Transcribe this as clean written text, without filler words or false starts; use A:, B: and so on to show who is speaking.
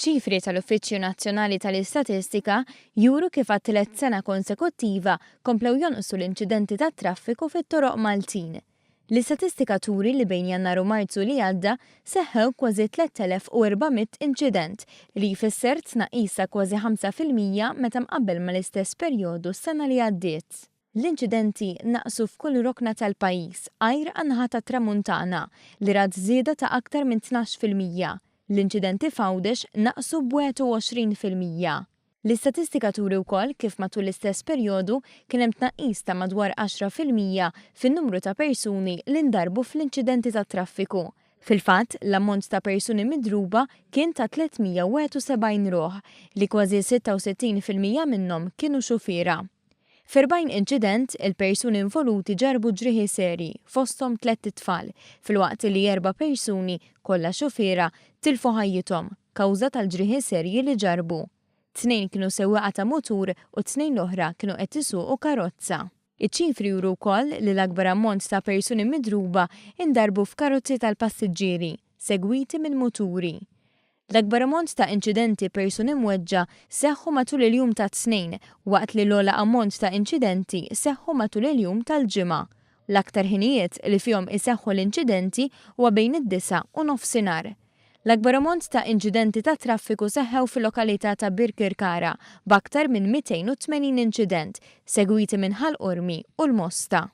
A: Ċifri tal-Uffiċċju Nazzjonali tal-Istatistika juru kif għat-tielet sena konsekuttiva komplew jonqsu l-inċidenti tat-traffiku fit-toroq Maltin. L-istatistika turi li bejn Jannar u Marzu li għadda seħħew kważi 3,400 inċident, li jfisser tnaqqis ta' kważi 5% meta mqabbel mal-istess perjodu s-sena li għaddiet. L-inċidenti naqsu f'kull rokna tal-pajjiż għajr għan-naħa tat-Tramuntana li rat żieda ta' aktar minn 12%. L-inċidenti f'Għawdex naqsu b'21%. L-istatistika turi wkoll kif matul l-istess perjodu kien hemm tnaqqis ta' madwar 10% fin-numru ta' persuni li ndarbu fl-inċidenti tat-traffiku. Fil-fatt, l-ammont ta' persuni midruba kien ta' 371 ruħ, li kważi 66% minnhom kienu xufiera. F'erbgħin inċident, il-persuni involuti ġarrbu ġrieħi serji, fosthom tlett itfal, filwaqt li erba' persuni, kollha xufiera, tilfu ħajjithom, kawża tal-ġrieħi serji li ġarrbu. Tnejn kienu sewwieqa ta' mutur u t-tnejn l-oħra kienu qed isuqu karozza. Iċ-ċifri juru wkoll li l-akbar ammont ta' persuni midruba ndarbu f'karozzi tal-passiġġieri, segwiti minn muturi. L-akbar ammont ta' inċidenti persuni mweġġa' seħħu matul il-jum tat-Tnejn, waqt li l-ogħla ammont ta' inċidenti seħħu matul il-jum tal-Ġimgħa. L-aktar ħinijiet li fihom iseħħu l-inċidenti huwa bejn id-disgħa u nofsinhar. L-akbar ammont ta' inċidenti tat-traffiku seħħew fil-lokalità ta' Birkirkara b'aktar minn 280 inċident, segwiti minn Ħal Qormi u l-Mosta.